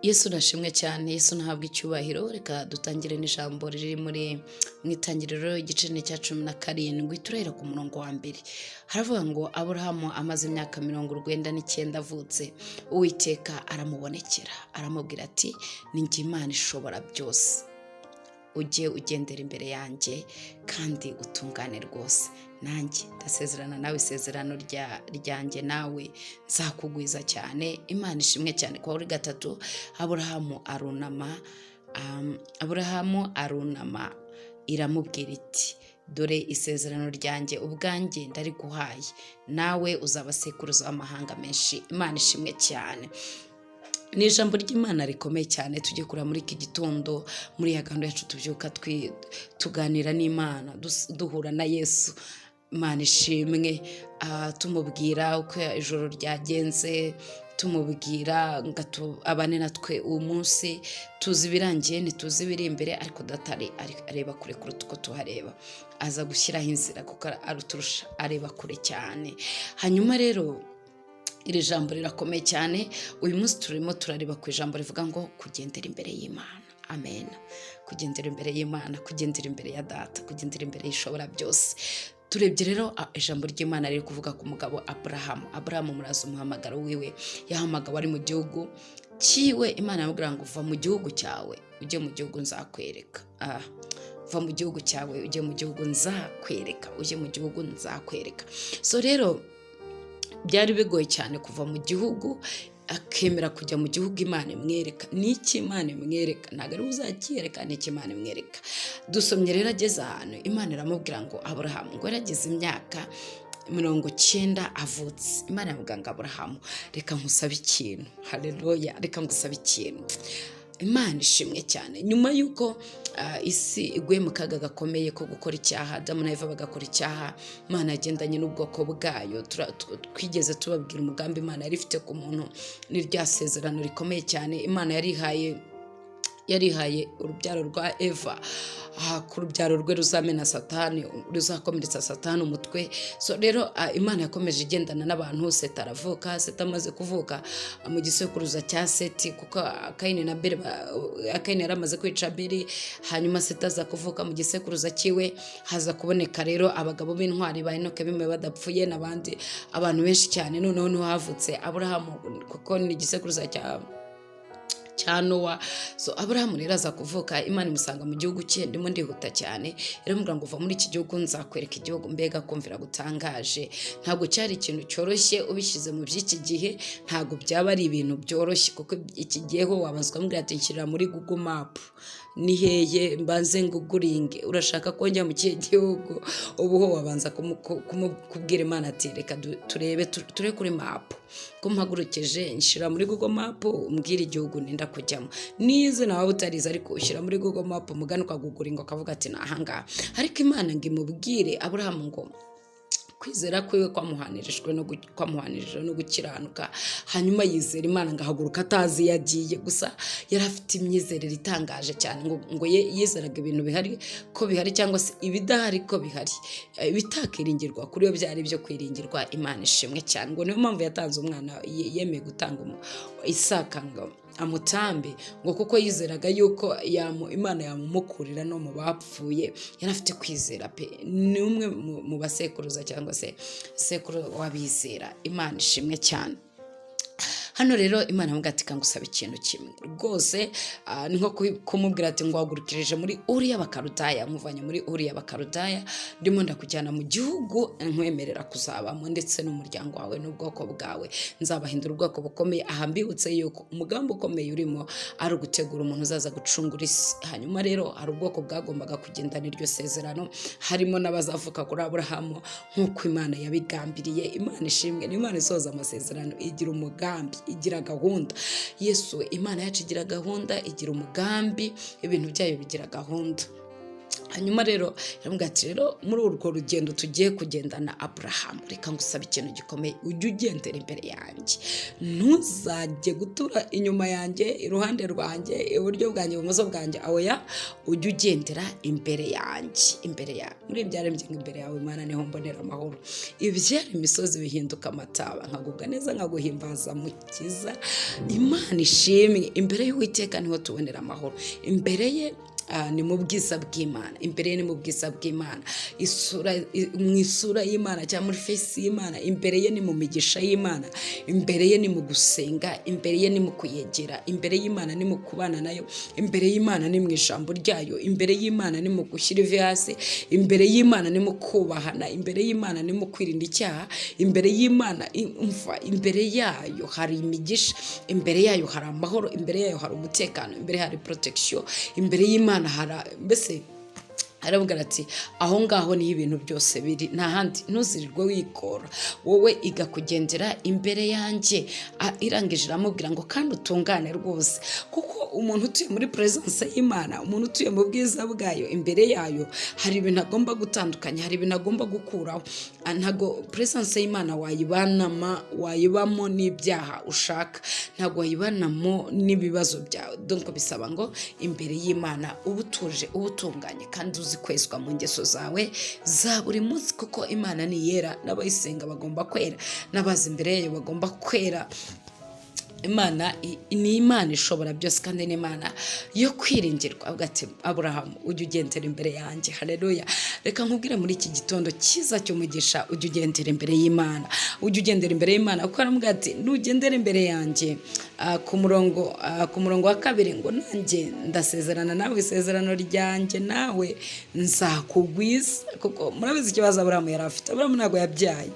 Yesu nashimwe cyane, Yesu nahabwa icyubahiro. Reka dutangire n'ijambo riri muri mu Itangiriro, igice ni icya 17, turahera ku murongo wa mbere. Haravuga ngo: "Aburahamu amaze imyaka 99 avutse, Uwiteka aramubonekera, aramubwira ati: 'Ni njye Imana ishobora byose, ujye ugendera imbere yanjye kandi utungane rwose. Nanjye ndasezerana nawe isezerano ryanjye, nawe nzakugwiza cyane.'" Imana ishimwe cyane. Kuwa kuri gatatu, Aburahamu arunama, Aburahamu arunama, iramubwira iti: "Dore isezerano ryanjye ubwanjye ndariguhaye, nawe uzaba sekuruza w'amahanga menshi." Imana ishimwe cyane. Ni ijambo ry'Imana rikomeye cyane tujye kureba muri iki gitondo, muri ya gahunda yacu tubyuka tuganira n'Imana, duhura na Yesu. Imana ishimwe. Tumubwira uko ijoro ryagenze, tumubwira ngo abane natwe uwo munsi. Tuzi ibirangiye, ntituzi ibiri imbere, ariko Data areba kure kuruta uko tuhareba. Aza gushyiraho inzira kuko aruturusha, areba kure cyane. Hanyuma rero iri jambo rirakomeye cyane. Uyu munsi turimo turareba ku ijambo rivuga ngo kugendera imbere y'Imana. Amen. Kugendera imbere y'Imana, kugendera imbere ya Data, kugendera imbere y'Ishobora byose. Turebye rero ijambo ry'Imana riri kuvuga ku mugabo Aburahamu. Aburahamu murazi umuhamagaro wiwe. Yahamagawe ari mu gihugu cyiwe. Imana yamubwira ngo: "Va mu gihugu cyawe ujye mu gihugu nzakwereka." Va mu gihugu cyawe ujye mu gihugu nzakwereka, ujye mu gihugu nzakwereka. So rero byari bigoye cyane kuva mu gihugu akemera kujya mu gihugu Imana imwereka. N'iki Imana imwereka ntabwo ari we uzakiyereka, n'iki Imana imwereka. Dusomye rero ageze ahantu, Imana iramubwira ngo: "Aburahamu," ngo yarageze imyaka 90 avutse, Imana iramubwira ngo: "Aburahamu, reka nkusabe ikintu." Haleluya! Reka ngusabe ikintu. Imana ishimwe cyane. Nyuma y'uko isi iguye mu kaga gakomeye ko gukora icyaha, Adamu na Eva bagakora icyaha, Imana yagendanye n'ubwoko bwayo. Twigeze tubabwira umugambi Imana yari ifite ku muntu. Ni rya sezerano rikomeye cyane Imana yarihaye urubyaro rwa Eva, ku rubyaro rwe ruzamena Satani, ruzakomeretsa Satani umutwe. So rero Imana yakomeje igendana n'abantu. Seti aravuka. Seti amaze kuvuka, mu gisekuruza cya Seti, kuko Kayini na Beri, Kayini yari amaze kwica Beri, hanyuma Seti aza kuvuka. Mu gisekuruza cyiwe haza kuboneka rero abagabo b'intwari ba Enoke bime badapfuye n'abandi abantu benshi cyane. Noneho niho havutse Aburahamu, kuko ni igisekuruza cya Nowa. So Aburahamu rero aza kuvuka, Imana imusanga mu gihugu cye. Ndimo ndihuta cyane. Iramubwira ngo: "Uva muri iki gihugu, nzakwereka igihugu." Mbega kumvira gutangaje! Ntabwo cyari ikintu cyoroshye. Ubishyize mu by'iki gihe, ntabwo byaba ari ibintu byoroshye, kuko iki gihe ho wabazwa ambwira ati: "Nshyirira muri Google Map, ni heye, mbanze nguguringe, urashaka ko njya mu kihe gihugu?" Ubu ho wabanza kubwira Imana ati: "Reka turebe, turebe kuri map ko mpagurukije, nshyira muri Google Map, umbwire igihugu nenda kujyamo." N'izina waba utarizi, ariko ushyira muri Google Map, umugani ukaguguringa, ukavuga ati: "Ni ahangaha." Ariko Imana ngo imubwire Aburahamu ngo kwizera kwiwe kwamuhanirijwe no gukiranuka. Hanyuma yizera Imana, ngo ahaguruka atazi iyo agiye. Gusa yari afite imyizerere itangaje cyane, ngo yizeraga ibintu bihari ko bihari, cyangwa se ibidahari ko bihari. Ibitakiringirwa kuri yo byari ibyo kwiringirwa. Imana ishimwe cyane. Ngo niyo mpamvu yatanze umwana, yemeye gutanga Isaka ngo amutambe, ngo kuko yizeraga yuko Imana yamumukurira no mu bapfuye. Yari afite kwizera pe. Ni umwe mu basekuruza, cyangwa se sekuru w'abizera. Imana ishimwe cyane. Hano rero Imana iramubwira ati: "Kangusaba ikintu kimwe rwose." Ni nko kumubwira ati: "Nguhagurukirije muri Uriya Bakarudaya, nkuvanye muri Uriya Bakarudaya, ndimo ndakujyana mu gihugu nkwemerera kuzabamo, ndetse n'umuryango wawe n'ubwoko bwawe nzabahindura ubwoko bukomeye." Aha mbibutse yuko umugambi ukomeye urimo ari ugutegura umuntu uzaza gucungura isi. Hanyuma rero hari ubwoko bwagombaga kugendana iryo sezerano, harimo n'abazavuka kuri Aburahamu nk'uko Imana yabigambiriye. Imana ishimwe. Ni Imana isohoza amasezerano, igira umugambi, igira gahunda. Yesu, Imana yacu igira gahunda, igira umugambi, ibintu byayo bigira gahunda. Hanyuma rero yaramubwira ati: "Rero muri urwo rugendo tugiye kugendana, Aburahamu, reka ngusaba ikintu gikomeye: ujye ugendera imbere yanjye, ntuzajye gutura inyuma yanjye, iruhande rwanjye, iburyo bwanjye, ibumoso bwanjye. Oya, ujye ugendera imbere yanjye, imbere yawe." Muri ibyarembye ngo: "Imbere yawe, Imana, niho mbonera amahoro, ibyera imisozi bihinduka amataba, nkagubwa neza, nkaguhimbaza, Mukiza." Imana ishimwe. Imbere y'Uwiteka niho tubonera amahoro. Imbere ye ni mu bwiza bw'Imana. Imbere ye ni mu bwiza bw'Imana, isura mu isura y'Imana cyangwa muri face y'Imana. Imbere ye ni mu migisha y'Imana. Imbere ye ni mu gusenga. Imbere ye ni mu kuyegera. Imbere y'Imana ni mu kubana nayo. Imbere y'Imana ni mu ijambo ryayo. Imbere y'Imana ni mu gushyira ivi hasi. Imbere y'Imana ni mu kubahana. Imbere y'Imana ni mu kwirinda icyaha. Imbere y'Imana, umva, imbere yayo hari imigisha, imbere yayo hari amahoro, imbere yayo hari umutekano, imbere hari protection, imbere y'Imana hari mbese. Aravuga ati: "Aho ngaho niho ibintu byose biri, nta handi, ntuzirirwe wikora, wowe igakugendera imbere yanjye." Irangije iramubwira ngo: "Kandi utungane rwose." Kuko umuntu utuye muri presence y'Imana, umuntu utuye mu bwiza bwayo, imbere yayo hari ibintu agomba gutandukanya, hari ibintu agomba gukuraho. Ntabwo presence y'Imana wayibanama, wayibamo n'ibyaha ushaka, ntabwo wayibanamo n'ibibazo byawe. Donc bisaba ngo imbere y'Imana uba utuje, uba utunganye kandi uzi kwezwa mu ngeso zawe za buri munsi, kuko Imana ni iyera, n'abayisenga bagomba kwera, n'abaza imbere yayo bagomba kwera. Imana ni Imana ishobora byose kandi ni Imana yo kwiringirwa. Avuga ati: "Aburahamu, ujye ugendera imbere yanjye." Haleluya! Reka nkubwire muri iki gitondo cyiza cy'umugisha: ujye ugendera imbere y'Imana, ujye ugendera imbere y'Imana, kuko aramubwira ati: "Nugendera imbere yanjye," ku murongo wa kabiri ngo: "Nanjye ndasezerana nawe isezerano ryanjye, nawe nzakugwiza." Kuko murabizi ikibazo Aburahamu yari afite. Aburahamu ntabwo yabyaye.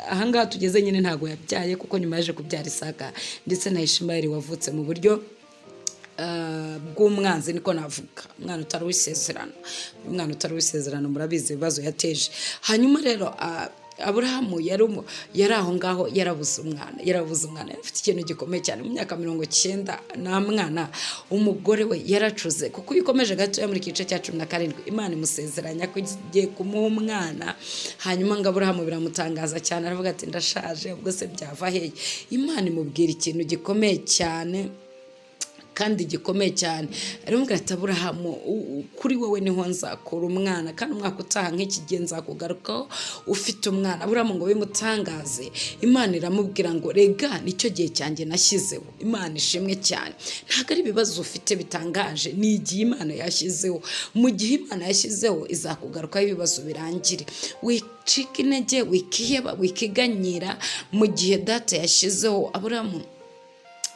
Ahangaha tugeze nyine ntabwo yabyaye, kuko nyuma yaje kubyara Isaka ndetse na Ishimayeli wavutse mu buryo bw'umwanzi, niko navuga, umwana utari uw'isezerano. Umwana utari uw'isezerano murabizi ibibazo yateje. Hanyuma rero Aburahamu yari aho ngaho yarabuze umwana, yarabuze umwana, yari afite ikintu gikomeye cyane. Mu myaka 90 nta mwana. Umugore we yaracuze, kuko iyo ukomeje gatoya muri iki gice cya 17, Imana imusezeranya ko igiye kumuha umwana. Hanyuma ngo Aburahamu biramutangaza cyane, aravuga ati: "Ndashaje, ubwo se byava hehe?" Imana imubwira ikintu gikomeye cyane kandi gikomeye cyane, aramubwira ati: "Aburahamu, kuri wowe niho nzakura umwana, kandi umwaka utaha nk'iki gihe nzakugarukaho ufite umwana." Aburahamu ngo bimutangaze, Imana iramubwira ngo: "Rega nicyo gihe cyanjye nashyizeho." Imana ishimwe cyane. Ntabwo ari ibibazo ufite bitangaje, ni igihe Imana yashyizeho. Mu gihe Imana yashyizeho izakugarukaho, ibibazo birangire. Wicika intege, wikiheba, wikiganyira mu gihe Data yashyizeho. Aburahamu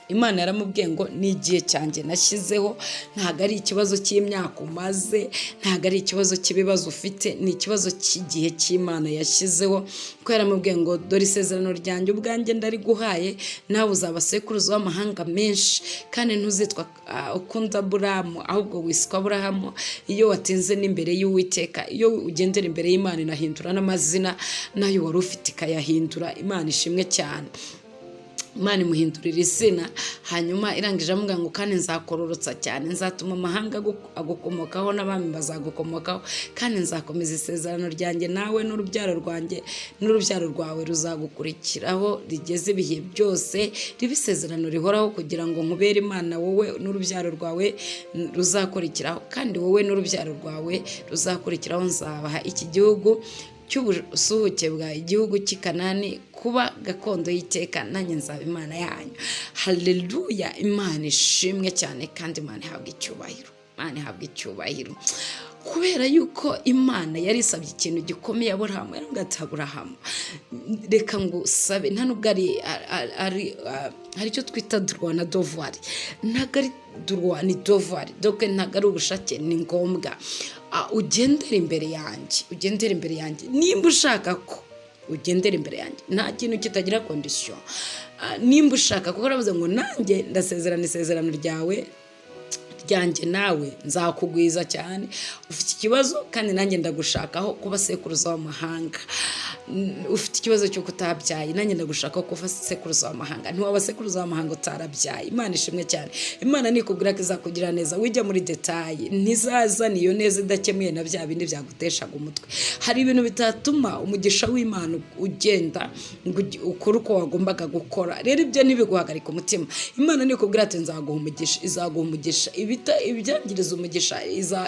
Imana yaramubwiye ngo: "Ni igihe cyanjye nashyizeho." Ntabwo ari ikibazo cy'imyaka umaze, ntabwo ari ikibazo cy'ibibazo ufite, ni ikibazo cy'igihe cy'Imana yashyizeho. Kuko yaramubwiye ngo: "Dore isezerano ryanjye ubwanjye ndariguhaye, nawe uzaba sekuruza w'amahanga menshi, kandi ntuzitwa ukundi Aburamu, ahubwo wiswa Aburahamu." Iyo watinze n'imbere y'Uwiteka, iyo ugendera imbere y'Imana, inahindura n'amazina nayo wari ufite ikayahindura. Imana ishimwe cyane. Imana imuhindurira izina. Hanyuma irangije amubwira ngo: "Kandi nzakororotsa cyane, nzatuma amahanga agukomokaho n'abami bazagukomokaho, kandi nzakomeza isezerano ryanjye nawe n'urubyaro rwanjye n'urubyaro rwawe ruzagukurikiraho rigeze ibihe byose, ribe isezerano rihoraho kugira ngo nkubere Imana, wowe n'urubyaro rwawe ruzakurikiraho. Kandi wowe n'urubyaro rwawe ruzakurikiraho nzabaha iki gihugu cy'ubusuhuke bwa igihugu cy'i Kanani kuba gakondo y'iteka, nanjye nzaba Imana yanyu." Haleluya! Imana ishimwe cyane kandi Imana ihabwa icyubahiro. Imana ihabwa icyubahiro kubera yuko Imana yari isabye ikintu gikomeye Aburahamu. Yaravuga ati: "Aburahamu, reka ngusabe." Nta nubwo ari hari icyo twita droit na devoir. Ntabwo ari droit, ni devoir. Donc ntabwo ari ubushake, ni ngombwa. Ugendere imbere yanjye, ugendere imbere yanjye. Nimba ushaka ko ugendera imbere yanjye, nta kintu kitagira condition. Nimba ushaka, kuko uravuze ngo: "Nanjye ndasezerana isezerano ryawe ryanjye, nawe nzakugwiza cyane." Ufite ikibazo kandi nanjye ndagushakaho kuba sekuruza w'amahanga. Ufite ikibazo cy'uko utabyaye, nanjye ndagushaka kuva sekuruza w'amahanga. Ntiwaba sekuruza w'amahanga utarabyaye. Imana ishimwe cyane. Imana nikubwira ko izakugira neza, wijya muri détails, ntizazana iyo neza idakemuye na bya bindi byaguteshaga umutwe. Hari ibintu bitatuma umugisha w'Imana ugenda ngo ukore uko wagombaga gukora. Rero ibyo ntibiguhagarika umutima. Imana nikubwira ati "Nzaguha umugisha", izaguha umugisha. Ibyangiriza umugisha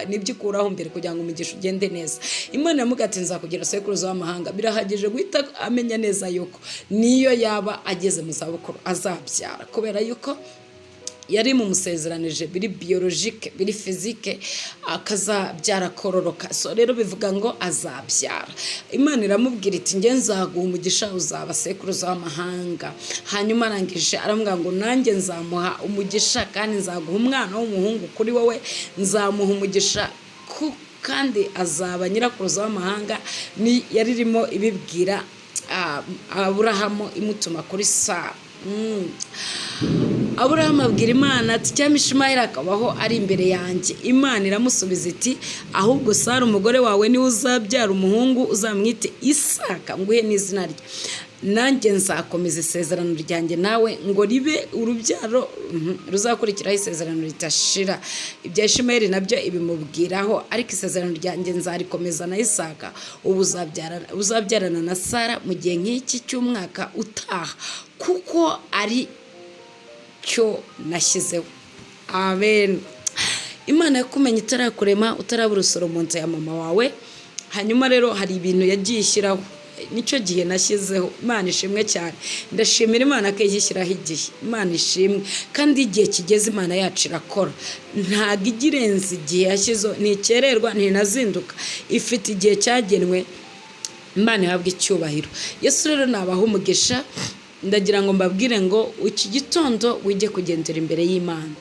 nibyo ikuraho mbere kugira ngo umugisha ugende neza. Imana yamubwira ati "Nzakugira sekuruza w'amahanga", birahagije guhita amenya neza yuko niyo yaba ageze mu zabukuru azabyara, kubera yuko yari mumusezeranije biri biologique, biri physique, akazabyara kororoka. So rero bivuga ngo azabyara. Imana iramubwira iti "Njye nzaguha umugisha, uzaba sekuruza w'amahanga." Hanyuma arangije aramubwira ngo "Nanjye nzamuha umugisha, kandi nzaguha umwana w'umuhungu kuri wowe, nzamuha umugisha kandi azaba nyirakuruza w'amahanga." Ni yari irimo ibibwira Aburahamu, imutuma kuri Sara. Aburahamu abwira Imana ati "Cyangwa Ishimayeli akabaho ari imbere yanjye." Imana iramusubiza iti "Ahubwo Sara umugore wawe niwe uzabyara umuhungu, uzamwite Isaka, nguhe n'izina rye. Nanjye nzakomeza isezerano ryanjye nawe ngo ribe urubyaro ruzakurikiraho isezerano ridashira." Ibya Ishimayeli nabyo ibimubwiraho, ariko isezerano ryanjye nzarikomeza na Isaka ubu uzabyarana na Sara mu gihe nk'iki cy'umwaka utaha, kuko ari cyo nashyizeho. Amen. Imana yakumenye itarakurema, utaraba urusoro mu nda ya mama wawe. Hanyuma rero hari ibintu yagiye ishyiraho, nicyo gihe nashyizeho. Imana ishimwe cyane. Ndashimira Imana ko ijya ishyiraho igihe. Imana ishimwe. Kandi igihe kigeze Imana yacu irakora, ntabwo ijya irenza igihe yashyizeho, ntikererwa, ntinazinduka, ifite igihe cyagenwe. Imana ihabwa icyubahiro. Yesu rero nabaha umugisha. Ndagira ngo mbabwire ngo iki gitondo wige kugendera imbere y'Imana.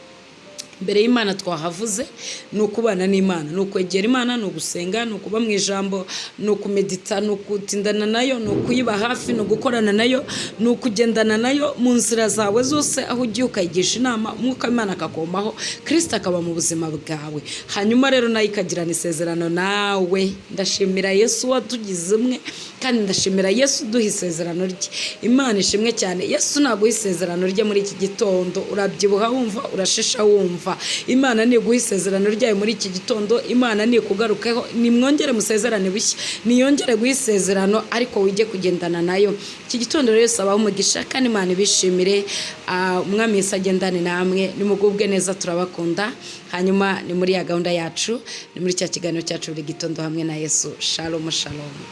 Imbere y'Imana twahavuze ni ukubana n'Imana, ni ukwegera Imana, ni ugusenga, ni ukuba mu ijambo, ni ukumedita, ni ukutindana nayo, ni ukuyiba hafi, ni ugukorana nayo, ni ukugendana nayo mu nzira zawe zose. Aho ugiye ukayigisha inama, Umwuka w'Imana akakomaho, Kirisita akaba mu buzima bwawe, hanyuma rero nayo ikagirana isezerano nawe. Ndashimira Yesu watugize umwe, kandi ndashimira Yesu uduha isezerano rye. Imana ishimwe cyane. Yesu naguha isezerano rye muri iki gitondo, urabyibuha wumva, urashisha wumva. Imana niguha isezerano ryayo muri iki gitondo, Imana nikugarukeho, nimwongere musezerane bushya, niyongere guha isezerano, ariko wige kugendana nayo. Iki gitondo rero sabaho umugisha, kandi Imana ibishimire. Umwami Yesu agendane namwe, nimugubwe neza, turabakunda. Hanyuma ni muri ya gahunda yacu, ni muri cya kiganiro cyacu buri gitondo hamwe na Yesu. Shalom, shalom.